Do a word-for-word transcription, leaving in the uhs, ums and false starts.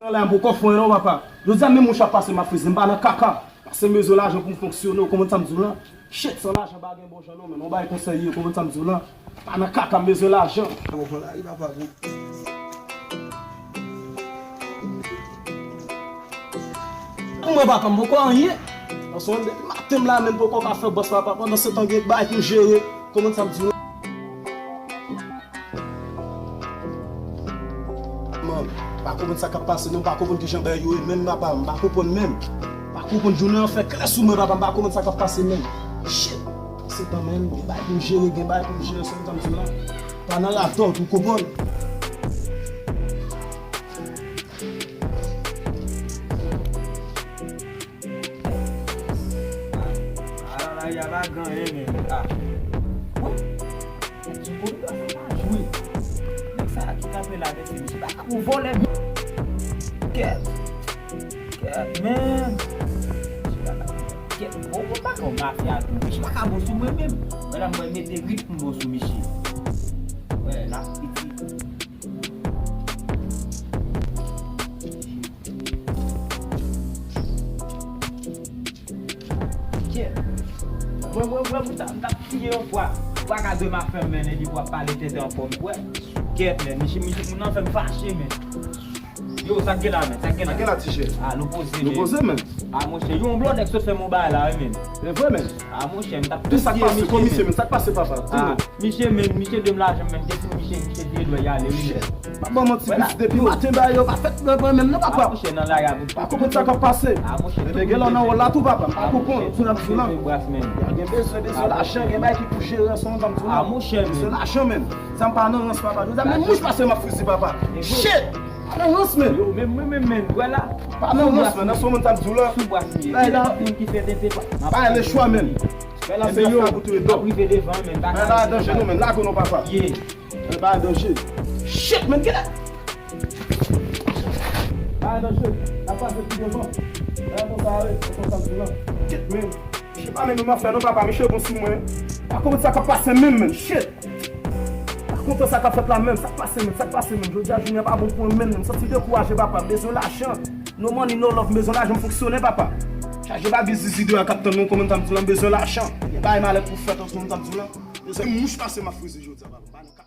Anlè m poko fwen non, papa. Jodi a menm mouch ap pase m ap frize, m pa nan kaka. Pase m bezwen lajan pou m fonksyone, w konprann sa m di w lan? Shit, san lajan pa gen bon jan non, men yon bagay konsèy ye, w konprann sa m di w lan? Pa nan kaka, m bezwen lajan. Mwen pran lari, papa, pou Pou mwen, papa, m poko anyen. Paske mwen, depi maten m la, menm poko ka fè bòs la, papa. Pandan se tan, gen bagay pou m jere. Konprann sa m di w? Man, m pa konprann sa k ap pase, non, m pa konprann kijan bagay yo ye, menm, papa, m pa konprann menm. M pa konprann, jounen an fè klè sou mwen, papa, m pa konprann sa k ap pase menm. Shit! Se tan menm, gen bagay pou m jere, gen bagay pou m jere, se konprann sa m di w lan? Pa nan radòt, ou konprann? Ala lari a pa gen anyen, men. Ah. Bon. Ti kouri la, sa pa jwe. Nèg sa ki kanpe la, men se misye pa ka pou vòlè. Kèt. Kèt, men. Kèt. Bon, bon, pa ka mafya tou. Misye pa ka bon sou mwen menm. Wè la, mwen mete ritm bon sou misye. Wè, la, piti. Kèt. Mwen, mwen, mwen, mwen, ta, ta tiye yon fwa. Ou pa ka dwe ma fè men, epi w ap pale tenten ankò, m kwè. Kèt, men, misye, misye, moun nan fè m fache, men. Yo, sa k gen la, men? Sa k gen la? Sa k gen la, ti chè? Ah, nou poze, men. Nou poze, men. Ah, monchè, yon blòdè k sot fè m yon bagay la, wi, men. Se vre, men. Ah, monchè, m t ap... Sa k pase, komisè, men? Sa k pase, papa? Di nou. Misye menm, misye de m lajan menm, te fin misye, misye vire dwèt y ale, wi. Shit. Pa ban manti, piti, depi maten bagay yo pa fèt nan mwen menm non, papa. Ah, monchè, nan lari a, pa konprann sa k ap pase. Ah, monchè, men gen lè nan wòl la tou, papa, m pa konprann, sou nan sou lan. Gen bezwen, bezwen lajan, gen bagay ki pou jere ansanm, m di w non. Ah, monchè, bezwen lajan menm. Sa m pa nan rans, papa. Jodi a menm mouch pase m ap frize, papa. Shit. Pa nan rans, menm. Yo, menm mwen menm, menm, wè la. Pa nan rans, menm, nan son moun sa m di w la. Sou bras m ye. Lè la, moun ki fè tenten, pa. Pa lechwa, menm. Lè la, se yo. Ap rive devan, menm. Lè la, danje, non, menm. Lage w non, papa. Ye. Lè la, danje. Shit, menm, kèt. Lè la, danje. N ap pase pi devan. Lè la, konsa, wi. Konsa, m di w la. Kèt, menm. Misye pa menm yon mafya non, papa, misye bon sou mwen. Pa konprann sa k ap pase menm, menm. Shit. Pa konprann sa k ap fèt la menm. Sa k pase menm, sa k pase menm. Jodi a jounen an pa bon pou mwen menm, menm. M santi dekouraje, papa. M bezwen lajan. No money, no love. M bezwen lajan, m fonksyone, papa. Chaje babi zizi deyò a k ap tann mwen, konprann sa m di w la, m bezwen lajan. Gen bagay malè pou fèt, konprann sa m di w la. Mouch pase m ap frize jodi a, papa.